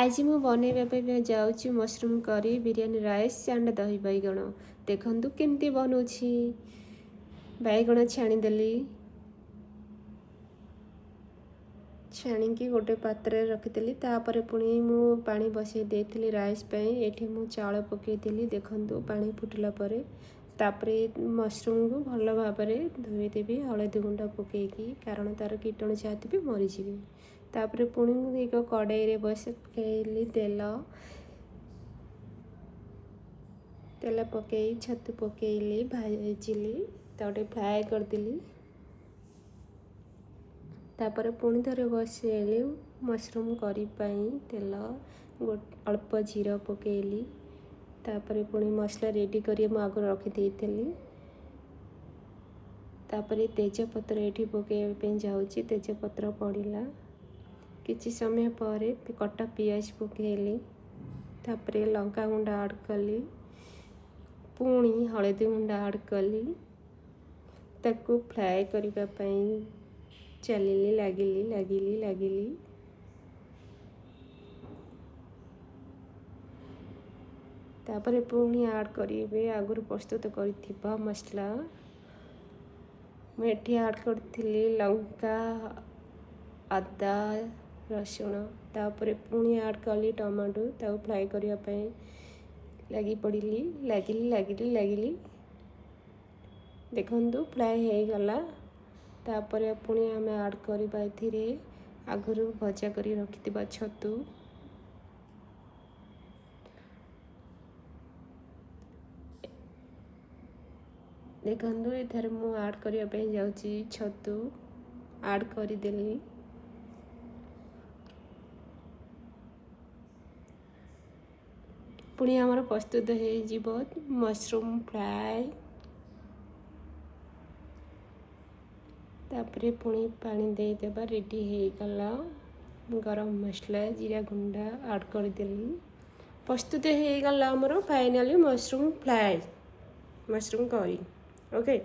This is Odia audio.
ଆଜି ମୁଁ ବନେଇବା ପାଇଁ ଯାଉଛି ମସରୁମ୍ କରି, ବିରିୟାନୀ ରାଇସ୍ ଆଣ୍ଡ ଦହି ବାଇଗଣ। ଦେଖନ୍ତୁ କେମିତି ବନଉଛି। ବାଇଗଣ ଛାଣିଦେଲି, ଛାଣିକି ଗୋଟେ ପାତ୍ରରେ ରଖିଦେଲି। ତାପରେ ପୁଣି ମୁଁ ପାଣି ବସାଇ ଦେଇଥିଲି ରାଇସ୍ ପାଇଁ। ଏଠି ମୁଁ ଚାଉଳ ପକାଇଥିଲି। ଦେଖନ୍ତୁ, ପାଣି ଫୁଟିଲା ପରେ ତାପରେ ମସରୁମ୍କୁ ଭଲ ଭାବରେ ଧୋଇଦେବି ହଳଦୀ ଗୁଣ୍ଡ ପକାଇକି, କାରଣ ତା'ର କୀଟାଣୁ ଯାହା ଥିବେ ମରିଯିବେ। ତାପରେ ପୁଣି ଏକ କଡ଼େଇରେ ବସାଇଲି ତେଲ। ତେଲ ପକାଇ ଛତୁ ପକାଇଲି, ଭାଜିଲି, ତାକୁ ଟିକେ ଫ୍ରାଏ କରିଦେଲି। ତାପରେ ପୁଣି ଥରେ ବସାଇଲି ମସରୁମ୍ କରି ପାଇଁ ତେଲ, ଅଳ୍ପ ଜିରା ପକାଇଲି। ତାପରେ ପୁଣି ମସଲା ରେଡ଼ି କରି ମୁଁ ଆଗରୁ ରଖିଦେଇଥିଲି। ତାପରେ ତେଜପତ୍ର ଏଠି ପକାଇବା ପାଇଁ ଯାଉଛି। ତେଜପତ୍ର ପଡ଼ିଲା। କିଛି ସମୟ ପରେ କଟା ପିଆଜ ପକାଇଲି। ତାପରେ ଲଙ୍କା ଗୁଣ୍ଡ ଆଡ଼୍ କଲି, ପୁଣି ହଳଦୀ ଗୁଣ୍ଡ ଆଡ଼୍ କଲି। ତାକୁ ଫ୍ରାଏ କରିବା ପାଇଁ ଚାଲିଲି, ଲାଗିଲି, ଲାଗିଲି, ଲାଗିଲି। ତାପରେ ପୁଣି ଆଡ଼୍ କରିବେ ଆଗରୁ ପ୍ରସ୍ତୁତ କରିଥିବା ମସଲା। ମୁଁ ଏଠି ଆଡ଼୍ କରିଥିଲି ଲଙ୍କା, ଅଦା, ରସୁଣ। ତାପରେ ପୁଣି ଆଡ଼୍ କଲି ଟମାଟୋ। ତାକୁ ଫ୍ରାଏ କରିବା ପାଇଁ ଲାଗି ପଡ଼ିଲି, ଲାଗିଲି, ଲାଗିଲି, ଲାଗିଲି। ଦେଖନ୍ତୁ, ଫ୍ରାଏ ହେଇଗଲା। ତାପରେ ପୁଣି ଆମେ ଆଡ଼୍ କରିବା ଏଥିରେ ଆଗରୁ ଭଜା କରି ରଖିଥିବା ଛତୁ। ଦେଖନ୍ତୁ, ଏଥିରେ ମୁଁ ଆଡ଼୍ କରିବା ପାଇଁ ଯାଉଛି ଛତୁ। ଆଡ଼୍ କରିଦେଲି। ପୁଣି ଆମର ପ୍ରସ୍ତୁତ ହେଇଯିବ ମସରୁମ୍ ଫ୍ରାଏ। ତାପରେ ପୁଣି ପାଣି ଦେଇଦେବା। ରେଡ଼ି ହେଇଗଲା। ଗରମ ମସଲା, ଜିରା ଗୁଣ୍ଡ ଆଡ଼୍ କରିଦେଲି। ପ୍ରସ୍ତୁତ ହେଇଗଲା ଆମର finally mushroom fry, mushroom curry. Okay.